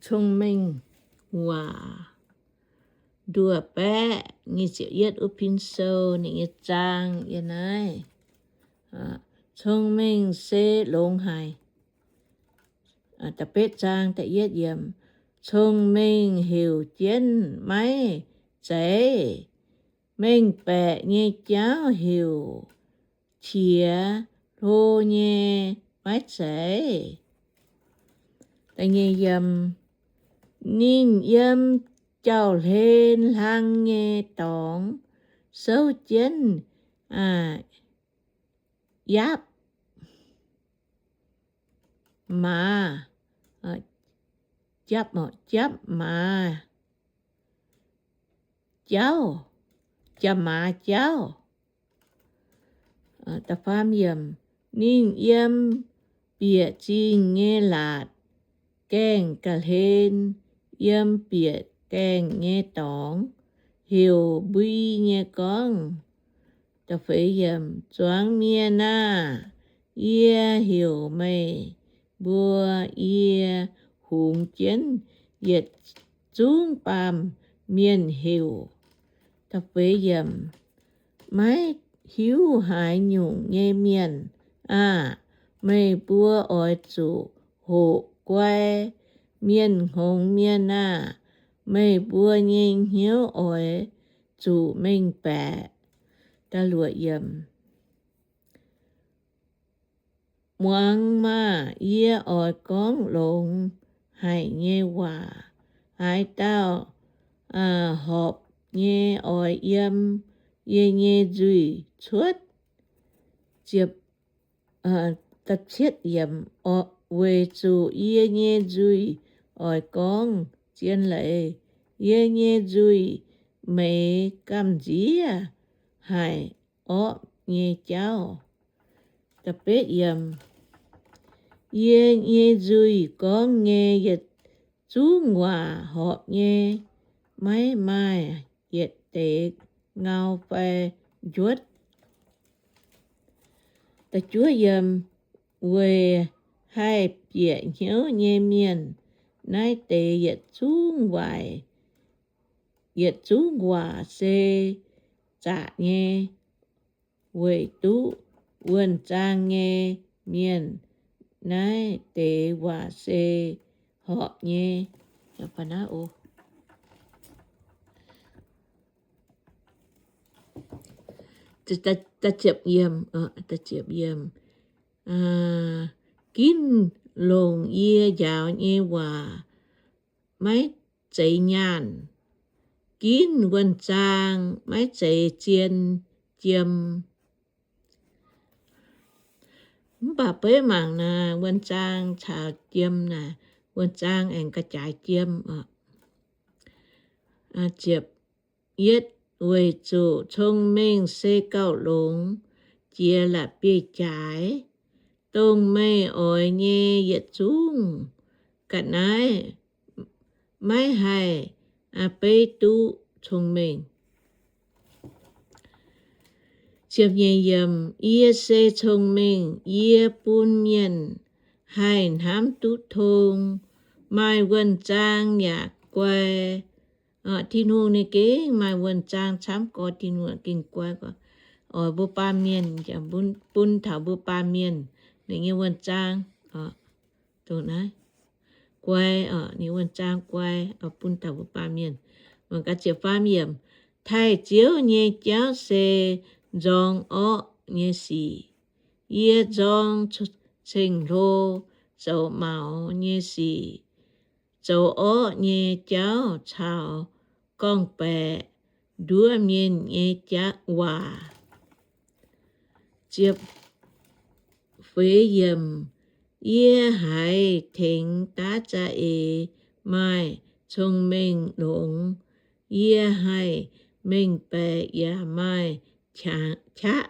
Cong-Mengh Waac Nduoh Baeqv nyic ziepc yietv wuov pin sou ninh nyei zaang yiem naaiv. Cong-mengh se longx haic. Da'betv zaang da'yietv yiemc, cong-mengh heuc jienv maiv zeiz, mengh baeqc nyei jauv heuc qiex hlo nyei maiv zeiz. Ninh yiem jauv-hlen hlang nyei dorngx souv jienv yapv maaz, japv, japv maaz jauv, japv maaz jauv. Ninh yiem bieqc zingh nyei laatc gaengh ga'hlen, yiem bieqc gaengh nyei dorngx heuc mbui nyei gorngv, Zuangx mienh aah! Yie heuc meih mbuo. Yie hungx jienv yietc zungv baamh mienh heuc, maiv hiuv haaix nyungc nyei mienh aah! Meih mbuo oix zuqc hoqc guai. Mienh hngongx mienh aah! Meih mbuo nyei hnyouv oix zuqc mengh baeqc. Muangx maah! Yie oix gorngv longx haic nyei waac. Haaix dauh horpc nyei oix yiem yie nyei nzuih cuotv. Weic zuqc yie nyei nzuih oix gorngv zien leiz, yie nyei nzuih meix gamh nziev haic orqv nyei jauv. Yie nyei nzuih gorngv nyei yietc zungv waac horpc nyei, maiv maaih yietc deix ngau fai njuotv. Weic haih bieqc hnyouv nyei mienh, naaiv deix yietc zungv waaic, yietc zungv waac se zaqc nyei. Weic duqv wuonh zaang nyei mienh, naaiv deix waac se horpc nyei. Ginv longc yie njaaux nyei waac maiv zeiz nyaanh. Ginv wuonh zaang maiv zeiz zien jiem. Mv baac beiv mangc naaic, wuonh zaang caux jiem naaic, wuonh zaang aengx ga'jaaix jiem oc. Yietv, weic zuqc cong-mengh se gauh longx jiex la'bieiv-jaaix. Dongh meih oix nyei yietc zungv ga'naaiv maiv haih beiv duqv cong-mengh. Yie se cong-mengh, yie bun mienh haih hnamv duqv tong. Maaih wuonh zaang yaac guai. Tin-Hungh ninh gengh maaih wuonh zaang camv gorx, Tin-Hungh gengh guai gorx. Oix mbuo baamh mienh, bun taux mbuo baamh mienh ninh nyei wuonh zaang. Guai, ninh wuonh zaang guai, bun taux mbuo baamh mienh. Taaih Ziouv nyei jauv se nzorng orqv nyei sic. Yie nzorng ceng-hlo zoux maux nyei sic, zoux orqv nyei jauv caux gorngv-baeqc nduov mienh nyei waac. Yie haiz tengx daav za'eix maaih cong-mengh longx. Yie haih mengh baeqc yaac maaih qaqv.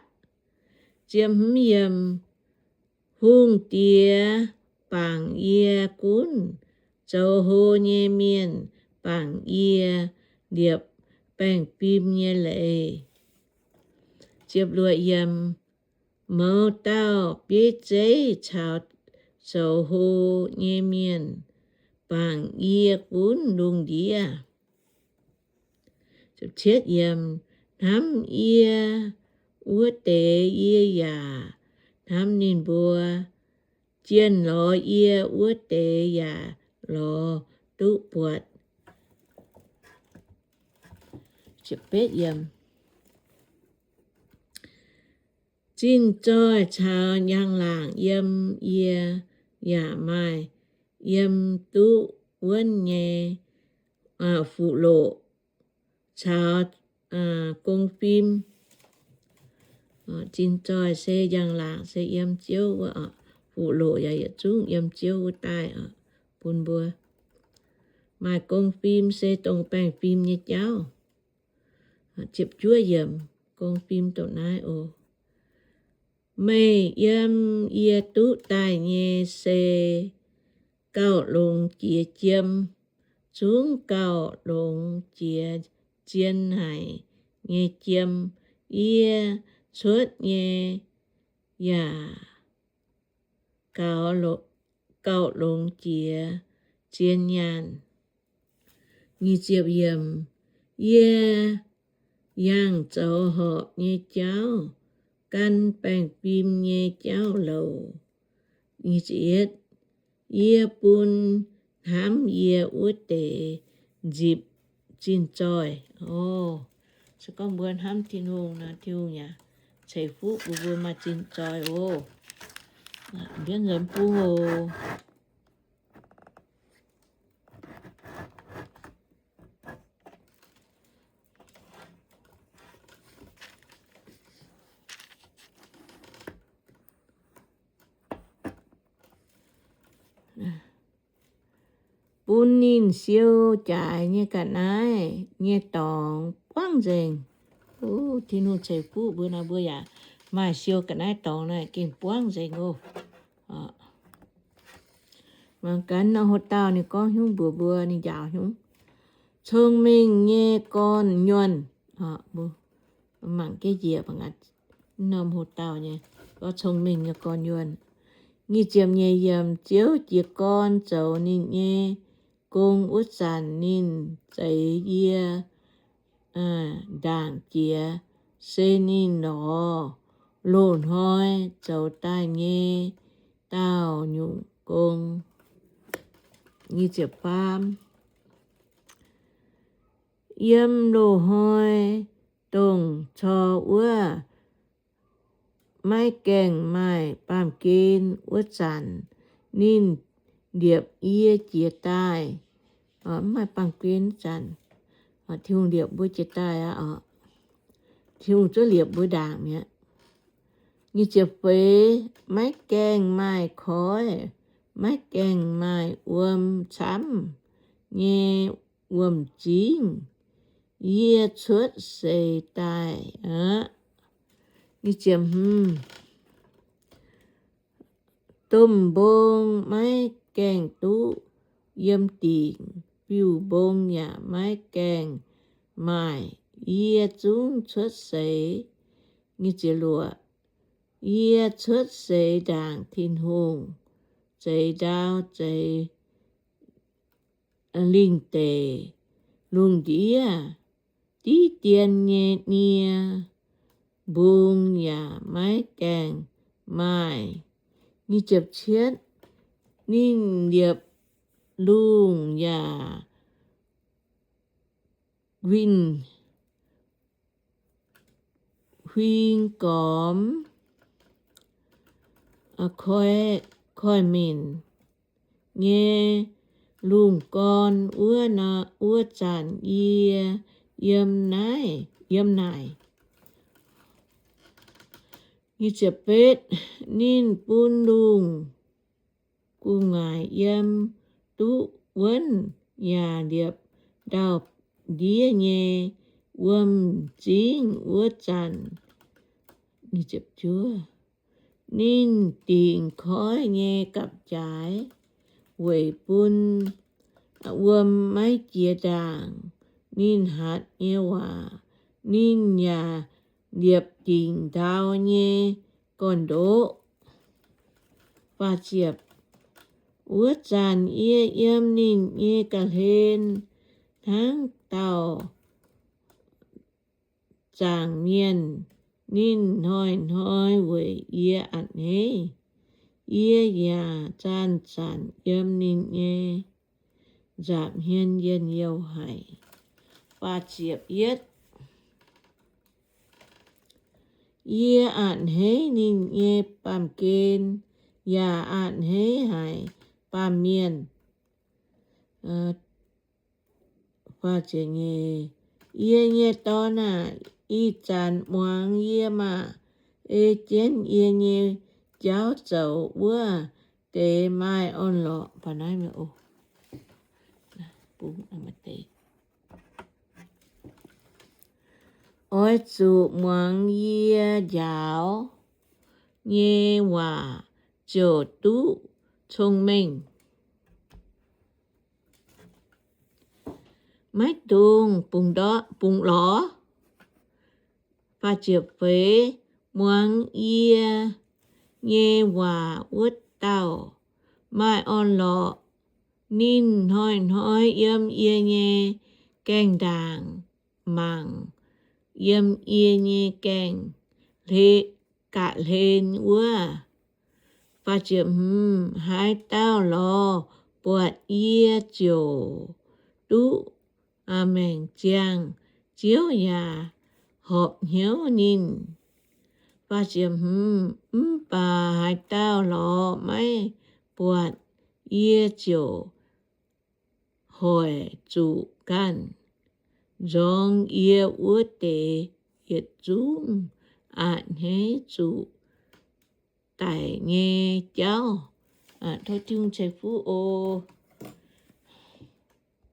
Hungh diex bangc yie gunv, zoux hlo nyei mienh bangc yie liepc baengh fim nyei leiz. Mouz dauh bieiv zeiv caux zoux hlo nyei mienh wangc yie gunv lungh ndiev. Hnamv yie wuov deix yie yaac hnamv ninh mbuo, jienh lorz yie wuov deix yaac lorz duqv buatc. Zinh zoih caux njang-laangc yiem yie yaac maaih yiem duqv wuonv nyei fuqv-loqc caux gong fim. Zinh zoih se njang-laangc se yiem Ziouv wuov, fuqv-loqc yaac yietc zungv yiem Ziouv wuov daaih bun mbuo. Maaih gong fim se dongh baengh fim nyei jauv. Gong fim dongh naaiv oc. Meih yiem yie duqv daaih nyei se gauh longx jiex jiem, zungv gauh longx jiex zien haic nyei jiem. Yie cuotv nyei yaac gauh longx jiex zien nyaanh. Yie yangh zoux horpc nyei jauv, gan baengh fim nyei jauv louc. Yie bun hnamv yie wuov deix nzipc zinh zoih. Se gorngv mbuo hnamv Tin-Hungh nor, Tin-Hungh yaac ceix fuqv bun mbuo maaih zinh zoih oc. Mbienv nzuonx bung oc. Bun ninh siou jaaix nyei ga'naaiv nyei dorngx buangv nzengc. Tin-Hungh ceix fuqv mbuo nor, mbuo yaac maaih siou ga'naaiv dorngx naaiv gengh buangv nzengc oc. Mangc gaax norm hoc-dauh ninh gorngv hnyouv mbuox mbuo, ninh njaaux hnyouv. Cong-mengh nyei gorn-nyuonh. Mangc jienv njiec norm hoc-dauh nyei, gorngv cong-mengh nyei gorn-nyuonh. Nyic ziepc nyeic yiemc, Ziouv jiez gorn zoux ninh nyei gong wuov zanc, ninh zeix yie ndaangc jiex, se ninh lorz loz-hnoi zoux daaih nyei daauh nyungc gong. Yiem loz-hnoi dongh cor wuov maiv gaengh maaih baamh gen wuov zanc, ninh liepc yie jiez daaih. Mv maaih baamh gen wuov zanc, Tin-Hungh liepc mbuo jiez daaih aqv. Tin-Hungh zungv liepc mbuo ndaangc mi'aqv. Nyic ziepc feix, maiv gaengh maaih koiv, maiv gaengh maaih wuom camv nyei wuom-zingv, yie cuotv seix daaih aqv. Domh mbong maiv gaengh duqv yiem dingc, fiuv-mbong yaac maiv gaengh maaih, yie zungv cuotv seix. Yie cuotv seix ndaangc Tin-Hungh, zeix ndau zeix lingh deic lungh ndiev, diqv dien nyei nie, mbong yaac maiv gaengh maaih. Ninh liepc lungh yaac huing gormx, koiv-minc nyei lungh gorn wuov zanc yie yiem naaic, yiem naaic. Ninh bun lungh gu'nguaaic yiem duqv wuonv yaac liepc ndau-ndiev nyei wuom-zingv wuov zanc, ninh dingc koiv nyei gapv-jaaix weic bun wuom maiv jiex ndaangc ninh hatc nyei waac. Ninh yaac liepc dingc ndau nyei gorn-ndoqv. Wuov zanc yie yiem ninh nyei ga'hlen hnangv dauh zaangc mienh. Ninh hnoi-hnoi weic yie a'hneiv. Yie yaac zanc-zanc yiem ninh nyei nza'hmien njien-youh haic. Yie a'hneiv ninh nyei baamh gen yaac a'hneiv haic baamh mienh. Yie nyei dorn aah! Ih zanc muangx yie maah! Ei jienv yie nyei jauv zoux wuov deix maaih orn-lorqc. Oix zuqc muangx yie njaaux nyei waac ziouc duqv cong-mengh. Maiv dungx bungx lorz. Feix, muangx yie nyei waac wuov dauh maaih orn-lorqc. Ninh hnoi-hnoi yiem yie nyei gaengh ndaangc mangc, yiem yie nyei gaengh ga'hlen wuov. Haaix dauh lorz buatc yie ziouc duqv maengc ziangh. Ziouv yaac horpc hnyouv ninh. Mv baac haaix dauh lorz maiv buatc yie ziouc hoic zuqc ganh nzorng yie wuov deix yietc zungv a'hneiv zuqc daic nyei jauv. Tov Tin-Hungh ceix fuqv oc.